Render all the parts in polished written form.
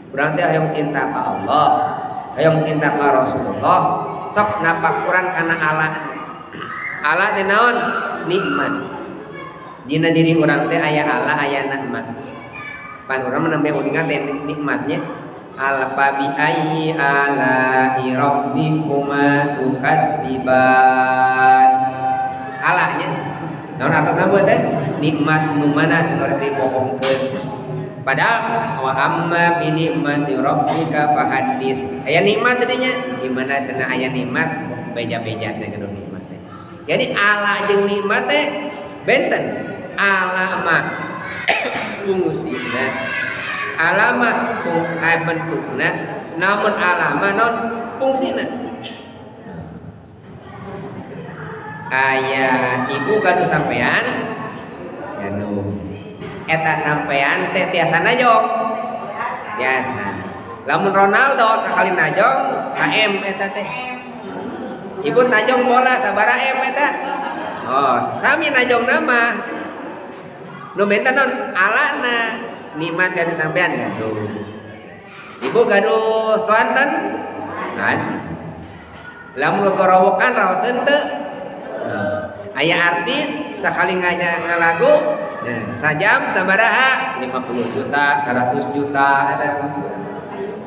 Urang teh hayang cinta ka Allah, hayang cinta ka Rasulullah, sok napakuran kana ala. Ala teh naon? Nikmat. Dina diri urang teh aya ala, aya nikmat. Pan urang mah nembe uningan teh nikmatnya. Alfa bi ayyi ala'i rabbikuma tukadziban. Alanya naon atasna buat teh? Nikmat nu mana cenah dibohongkeun. Padahal wa amma bi nikmati rabbika fahaddis. Aya nikmat tadinya, di mana cenah aya nikmat beja-beja cenah gaduh nikmat teh. Jadi ala jeung nikmat teh benten. Ala mah fungsina, ala mah bentukna, namun ala mah non fungsina. Aya ibu gaduh sampean, gaduh. Eta sampean teh tiasa najong. Biasa. Lamun Ronaldo sakali najong sa M eta teh. Ibu najong bola sabaraha M eta? Oh, sami najong nama. Nu benten non alana nikmat gaduh sampean gaduh. Ibu gaduh swanten? Kan. Lamun gorowokan raoseun teu? Aya artis sakali ngalagu nah, sajam sabaraha 50 juta, 100 juta eta.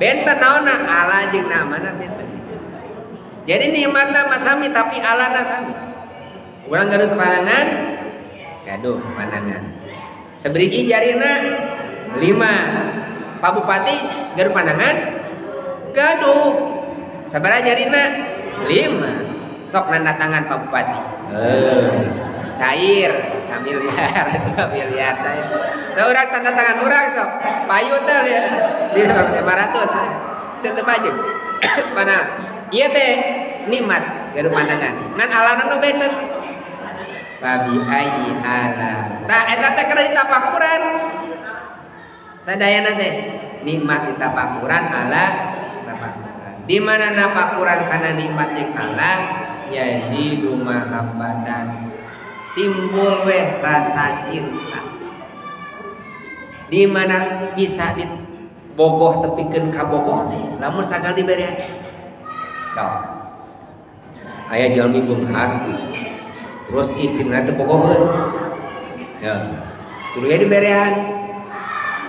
Benten naonna ala jeung namana benten. Jadi nikmatna mah sami tapi alana sami. Urang gaduh sapanangan, gaduh panangan. Seberiji jarina 5. Pak Bupati gaduh panangan, gaduh. Sabaraha jarina? 5. Sok nanda tangan Pak Bupati. Cair samiliar, 2 miliar cair. Nah, urang tanda tangan urang sok payu teh 500. Tetep aja. Mana? Ieu teh nikmat gaduh pandangan. Ngan alana nu benten. Babi ayyi ala. Tah eta teh keur ditapakuran. Sadayana teh nikmat ditapakuran ala tapakuran. Di mana napakuran kana nikmat jeung ala yazidu mahabbatan. Timbul weh rasa cinta. Di mana bisa dibogoh tepikeun ka bogoh teh lamun sagal diberean. Tah. Aya jalmi beunghar terus istrina teu bogoheun. Ya. Tuluy diberean.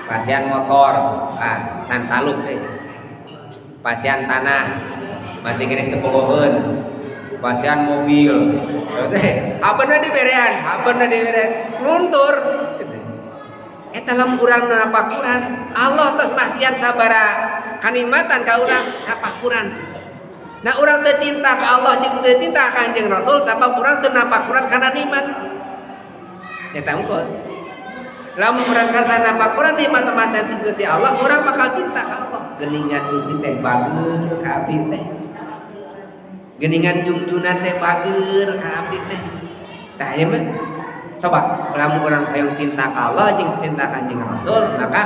Pasian motor, ah can taluk teh. Pasian tanah masih keneh teu bogoheun. Pasian mobil. Teh, habeuna diberean, habeuna diberean. Luntur. Eta lamun urang napakuran, Allah tos masihan sabara kanikmatan ka urang tapakuran. Nah urang teu cinta ka Allah jeung teu cinta ka Kanjeng Rasul sabab urang teu napakuran kana nikmat. Eta unggul. Lamun urang karsa napakuran nikmat masihan Gusti Allah, urang bakal cinta ka Allah. Geuningan Gusti teh bager ka abdi teh. Geuningan jungjunan teh bager ka abdi teh. Tah ieu mah coba lamun urang hayang cinta ka Allah jeung cinta ka Kanjeng Rasul, maka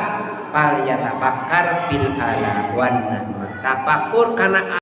fal yatafakkar bil ala wan nahma. Tafakur kana